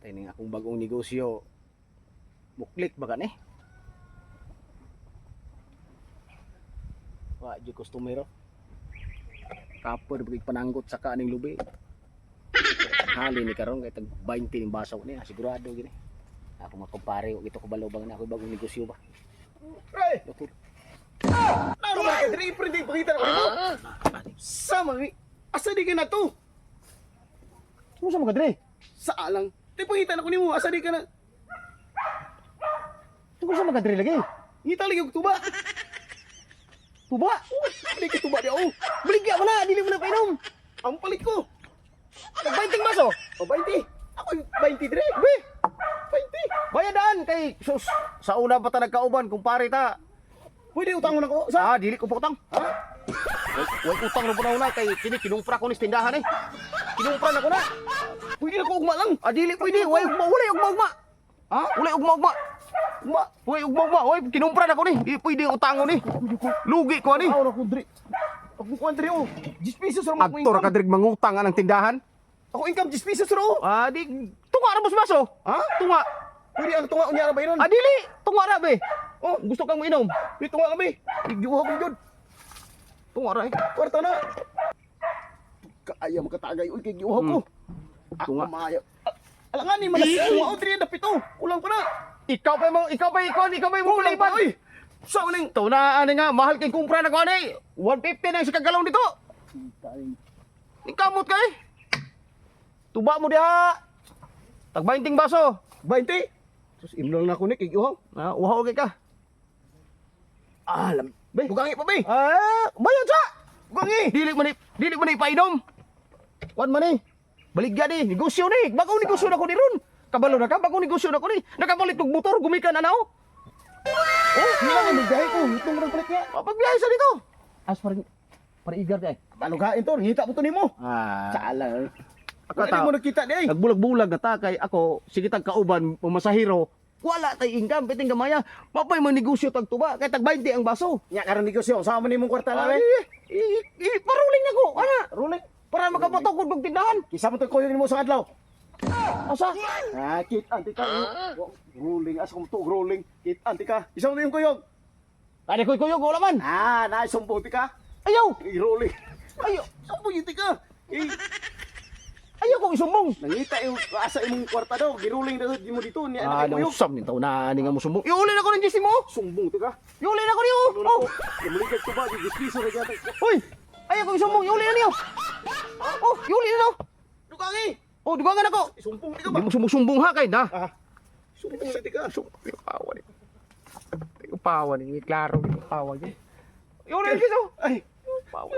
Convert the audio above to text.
Tay ning akong bagong negosyo. Muklik ba ka ni? Wa jud customer oh. Kapoy ra pananggot sa kaning lubi. Hali ni karon kay tag 20 ning basaw niya, sigurado gini. Ako makumpare, wa gito ko balobang na ako bagong negosyo ba. Pre! Doktor. Laro ba ka diri pre di pakita na ko nimo. Sa mga asa di ka na to? Kumusta mo ka dre? Sa alang. Di pakita na ko nimo asa di ka na. Kumusta mo ka dre lagi? Ngita lagi og tuba. Tuba. Balik ka tuba di oh. Baligya mo na, dili mo na painom. Ang palit ko. Tag 20 baso. O 20. Ako 20 dire. Be, 20. bayadaan kay sus. Sa una pa ta nagkauban kumpare ta. Pwede utang mo na ko. Sa? Ah, dili ko pa utang. Ha? Way utang na una kay kini kinumpra ko ni sa tindahan eh. Kinumpra na ko na. Pwede na ko ugma lang. Ah, dili pwede. Way ugma, walay ugma ugma. Ha? Walay ugma ugma. Ugma. Way ugma ugma. Oy, kinumpra na ko ni. Di pwede utangon ni. Lugi ko ani. Aw na ko diri. Ako kuan diri oh. 10 pesos ra mo akong Aktor ka income. diri mangutang anang tindahan. Ako income 10 pesos ra oh. Ah, di tunga ra bus baso. Ha? Tunga. Pwede ang tunga unya ra ba yun? Ah, dili. Tunga ra be. Oh, Gusto kang mainom. di tunga kami. Giuha ko jud. Tunga ra eh. Kwarta na. Kaaya makatagay uy kay giuha ko. Ako Tunga. maayo. Alangan ni manas tunga o diri dapit oh. Kulang pa na. Ikaw pa mo, ikaw pa ikaw, ikaw pa mo Kulang pa oy. Sa uling Ito na ani nga, mahal kay kumpra na ko ani. 150 na sa kagalong dito. Ikamot ka eh. Tuba mo diha. Tag 20 baso. 20. Sus imlong na ko ni kay giuha. Ah, uhaw kay ka. Ah, lam. Be. Bugangi pa be. Ah, bayad sa. Bugangi. Dili man ni painom. Kuan man ni. Baligya ni, negosyo ni. Bagong negosyo na ko ni ron. Kabalo na ka, bagong negosyo na ko ni. Nakapalit og motor, gumikan na nao. Oh, hindi lang magbiyahe ko. Itong rang palit niya. Pagbiyahe sa dito. As para para igar kay. Balugain to, ngita mo to nimo. Ah, Sala. Ako Wala ta- mo nakita di ay. Nagbulag-bulag na ta kay ako sige tag kauban pumasahero. Wala tay income piting gamaya. Mapay man negosyo tag tuba kay tag 20 ang baso. Nya karon negosyo, sama nimo kwarta na Ay, be. paruling na ko ana Ruling. para makapatukod og tindahan. Kisa mo to kuyo nimo sa adlaw. Asa? Ah, kit anti ka. Rolling asa ko to rolling. Kit anti ka. Isa mo to yung kuyog. Kani koy kuyog wala man. Ah, na sumbong ti ka. Ayaw. I-rolling. Ayaw. Sumbong yun ti ka. Eh, Ayaw kong isumbong. nangita yung asa imong kwarta daw, giruling daw di mo dito niya Ah, na kuyog. usap ni taon na ani nga mo sumbong. Iuli na ko ng GC mo. Sumbong ti ka. Iuli na ko niyo. Ano na Oh. ko? Muligad ko ba di piso ra gyud. Hoy. Ayaw kong isumbong. Iuli na niyo. Oh, iuli na no. Dugangi. Oh, dugangan ako. Sumbong ti ka ba? Di mo sumusumbong ha kay na. Ah. Sumbong ti ka. Sumbong pawa ni. Pawa ni, klaro pawa ni. Iuli na niyo. Ay, Pawa.